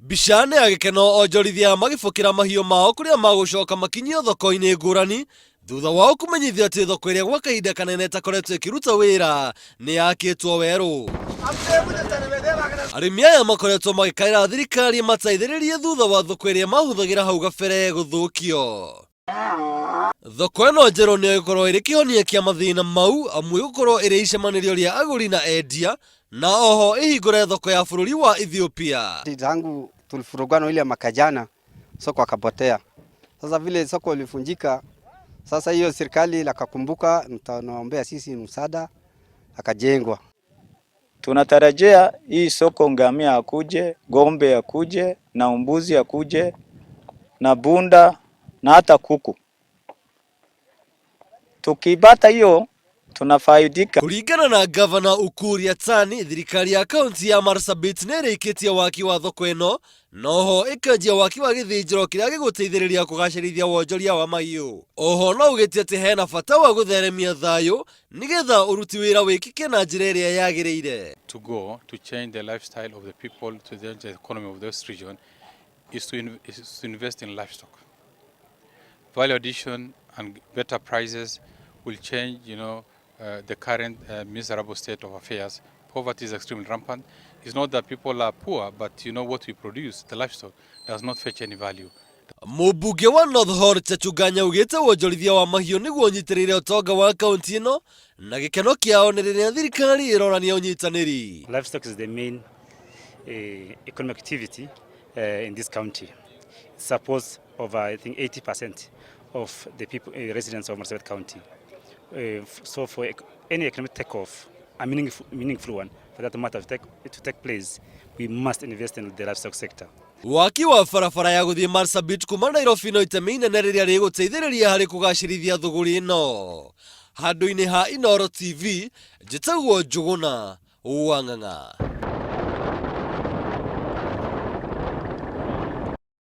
Mbica nĩ ya gĩkeno onjorithia magĩbũkĩra mahiũ mao kũrĩa magũcoka makinyio thoko-inĩ ngũrani thutha wao kũmenyithio atĩ thoko ĩrĩa gwa kahinda kanene ĩtakoretwo ĩkĩruta wĩra nĩ yakĩtwo werũ. Arĩmi aya makoretwo magĩkaĩra thirikari ĩmateithĩrĩrie thutha wa thoko ĩrĩa mahũthagĩra hau gabere gũthũkio. Thoko ĩno njerũ nĩyo ĩgũkorwo ĩrĩ kĩhonia kĩa mathĩna mau amu ĩgũkorwo ĩrĩ icemanĩrio rĩa agũri na endia na oho ĩhingũre thoko ya bũrũri wa Ethiopia. Tangu tulifurugana ile mwaka jana, soko akapotea. Sasa vile soko ilifunjika, sasa hiyo serikali lakakumbuka, tunaombea sisi msaada, akajengwa. Tunatarajia hii soko ngamia akuje, ng'ombe akuje na mbuzi akuje na punda na hata kuku. Tukipata hiyo tunafaidika. Kũringana na Gavana Ukur Yatani, thirikari ya kaunti ya Marsabit nĩ ĩrĩkĩtie waki wa thoko ĩno na oho ĩkanjia waki wa gĩthĩnjĩro kĩrĩa gĩgũteithĩrĩria kũgacĩrithia wonjoria wa mahiũ. Oho no augĩte atĩ hena bata wa gũtheremia thayũ nĩgetha ũruti wĩra wĩkĩke na njĩra ĩrĩa yagĩrĩire. To go to change the lifestyle of the people, to change the economy of this region, is to invest in livestock. Value addition and better prices will change the current miserable state of affairs. Poverty is extremely rampant. It's not that people are poor, but what we produce, the livestock, does not fetch any value. Mũmbunge wa North Horr Chachu Nganya augĩte wonjorithia wa mahiũ nĩguo ũnyitĩrĩire ũtonga wa kaunti ĩno na gĩkeno kĩao nĩ rĩrĩa thirikari ĩronania ũnyitanĩri. Livestock is the main economic activity in this county. It supports over, I think, 80% of the people, residents of Marsabit County. So for any economic takeoff, a meaningful one, for that matter, to take place, we must invest in the livestock sector. Waki wa barabara ya gũthiĩ Marsabit kuma Nairobi no itemi inene rĩrĩa rĩgũteithĩrĩria harĩ kũgacĩrithia thũgũrĩ ĩno. Handũ-inĩ ha Inooro TV, njĩtagwo Njũgũna wa Ng'ang'a.